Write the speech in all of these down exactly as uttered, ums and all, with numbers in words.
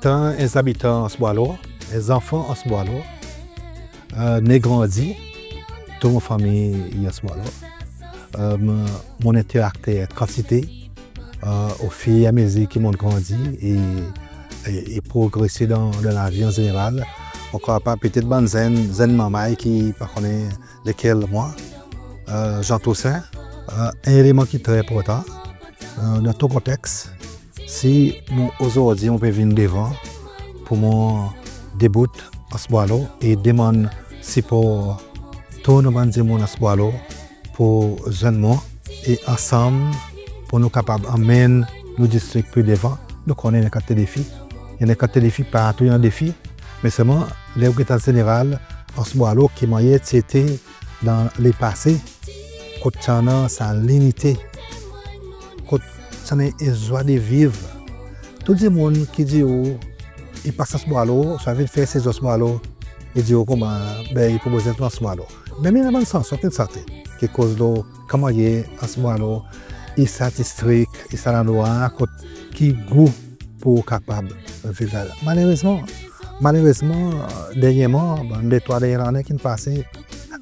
Etan en zabitan Anse Boileau, en zanfan Anse Boileau, e, ne grandi, tou mon fanmir i Anse Boileau. E, mon enterakte en kantite, e, ofir a mezir ki mon'n grandi e, e, e progrese dan, dan lavi an zeneral. Mon krwar pa petet bann zenn, zenn manmay ki pa konnen lekel mwan, e, Jean Toussaint, e, en eleman ki tre enportan, e, dan tou konteks. Si mon, ozordi mon pe vin devan pour mon debout Anse Boileau e demann sipor tou nou bann dimoun Anse Boileau pour zwenn mwan e ansanm pour nou kapab anmenn nou distrik pli devan. Nou konnen i annan kantite defi. I annan kantite defi, partou i annan defi. Me selman, ler ou get an zeneral, Anse Boileau ki mannyer ti ete dan lepase, kot ti annan sa linite, kot ti annan en zwa de viv. Tou dimoun ki dir ou i pas Anse Boileau, swa vin fer sezon Anse Boileau, i dir ou konman, be, i pou bezwen tou Anse Boileau. Menm i annan bann sanson ki'n sante, ki koz lo ki mannyer Anse Boileau i sa distrik, i sa landrwa kot ki gou pour ou kapab viv la. Malerezman, malerezman, dernyerman, bann de trwa dernyen lannen ki'n pase, e,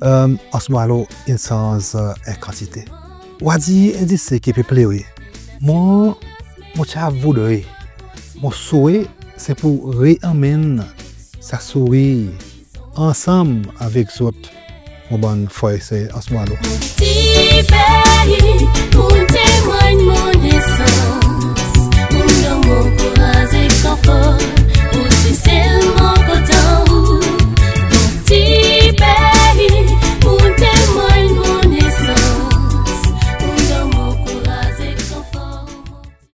Anse Boileau in sanz, e, en kantite. Ou a dir en distrik ki pe plere. Mwan, mon ti a voudre, mon swe, se pour re-anmenn sa sourir ansanm avek zot, mon bann frer e ser Anse Boileau. Ti pei, mon temwanny mon nesans, mon donn mon kouraz e konfor, pour ti selman